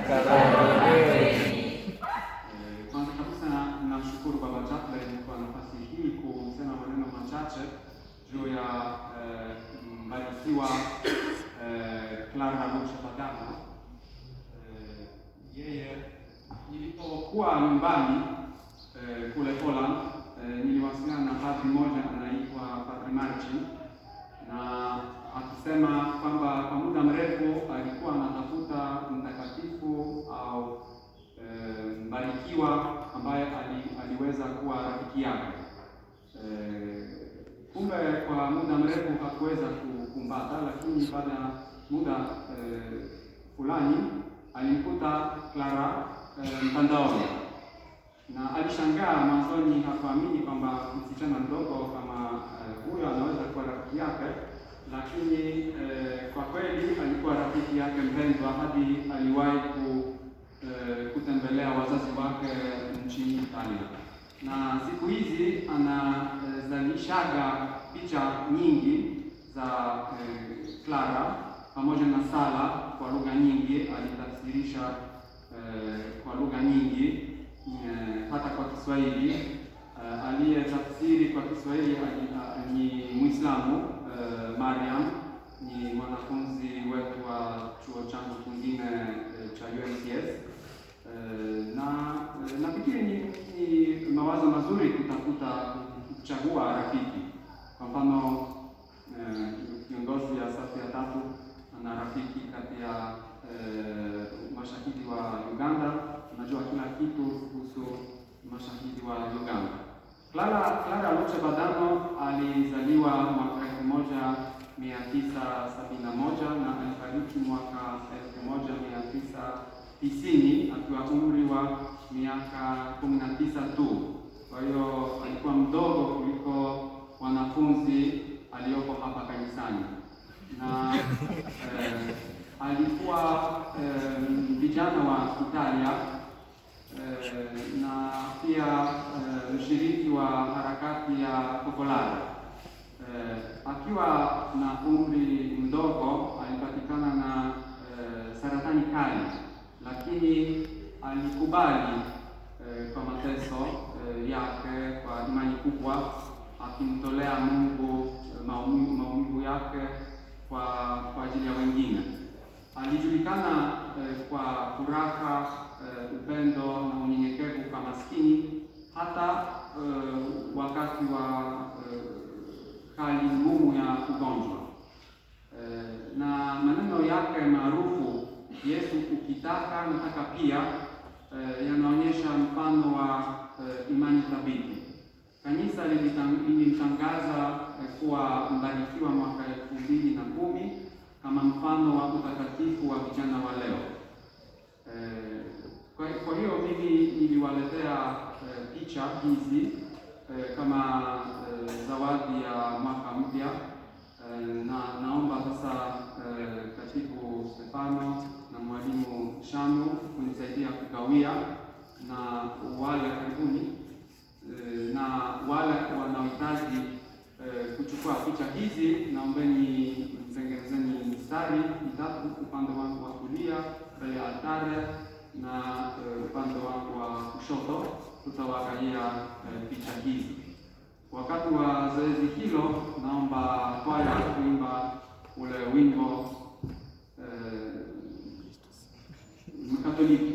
Karibuni. Kwanza kabisa namshukuru Baba Chaplain kwa nafasi hii kusema maneno machache juu ya mbarikiwa Clara Luce Badano. Yeye nilipokuwa nyumbani kule Poland, niliwasiliana na padri mmoja anaitwa Padri Marcin, na akisema kwamba kwa muda mrefu alikuwa anatafuta mtakatifu au mbarikiwa ambaye aliweza kuwa rafiki yake. Kumbe kwa muda mrefu hakuweza kumpata, lakini baada ya muda fulani alimkuta Clara mtandaoni, na alishangaa. Mwanzoni hakuamini kwamba msichana mdogo kama huyo anaweza kuwa rafiki yake, lakini kwa kweli alikuwa rafiki yake mpendwa, hadi aliwahi kutembelea wazazi wake nchini Italia. Na siku hizi anazalishaga picha nyingi za Clara pamoja na sala kwa lugha nyingi, alitafsirisha kwa lugha nyingi, hata kwa Kiswahili. Aliyetafsiri kwa Kiswahili ni Muislamu, Mariam, ni mwanafunzi wetu wa chuo changu kingine cha UMCS. Na nafikiri ni mawazo mazuri kutafuta kuchagua rafiki. Kwa mfano, kiongozi ya safu ya tatu ana rafiki kati ya mashahidi wa Uganda, anajua kila kitu kuhusu mashahidi wa Uganda. Clara Luce Badano alizaliwa mwaka 1971 na alifariki mwaka 1990 akiwa umri wa miaka 19 tu. Kwa hiyo alikuwa mdogo kuliko wanafunzi aliyoko hapa kanisani, na alikuwa vijana wa Italia, na pia mshiriki wa harakati ya Focolare. Akiwa na umri mdogo alipatikana na saratani kali, lakini alikubali kwa mateso yake kwa imani kubwa, akimtolea Mungu maumivu yake kwa ajili ya wengine. Alijulikana kwa furaha, upendo na unyenyekevu kwa maskini, hata wakati wa hali ngumu ya ugonjwa. Na maneno yake maarufu, "Yesu ukitaka, nataka pia," yanaonyesha mfano wa imani thabiti. Kanisa lilimtangaza kuwa mbarikiwa mwaka 2010 kama mfano wa utakatifu wa vijana wa leo. Kwa hiyo mimi niliwaletea picha hizi kama zawadi ya mwaka mpya, na naomba sasa Katibu Stefano na Mwalimu Shanu kunisaidia kugawia na wale karibuni, na wale wanaohitaji kuchukua picha hizi, naombeni mtengenezeni mistari mitatu, upande wangu wa kulia mbele ya altare na upande wangu wa kushoto, tutawagaia picha hizi. Wakati wa zoezi hilo, naomba kwaya kuimba ule wimbo Mkatoliki.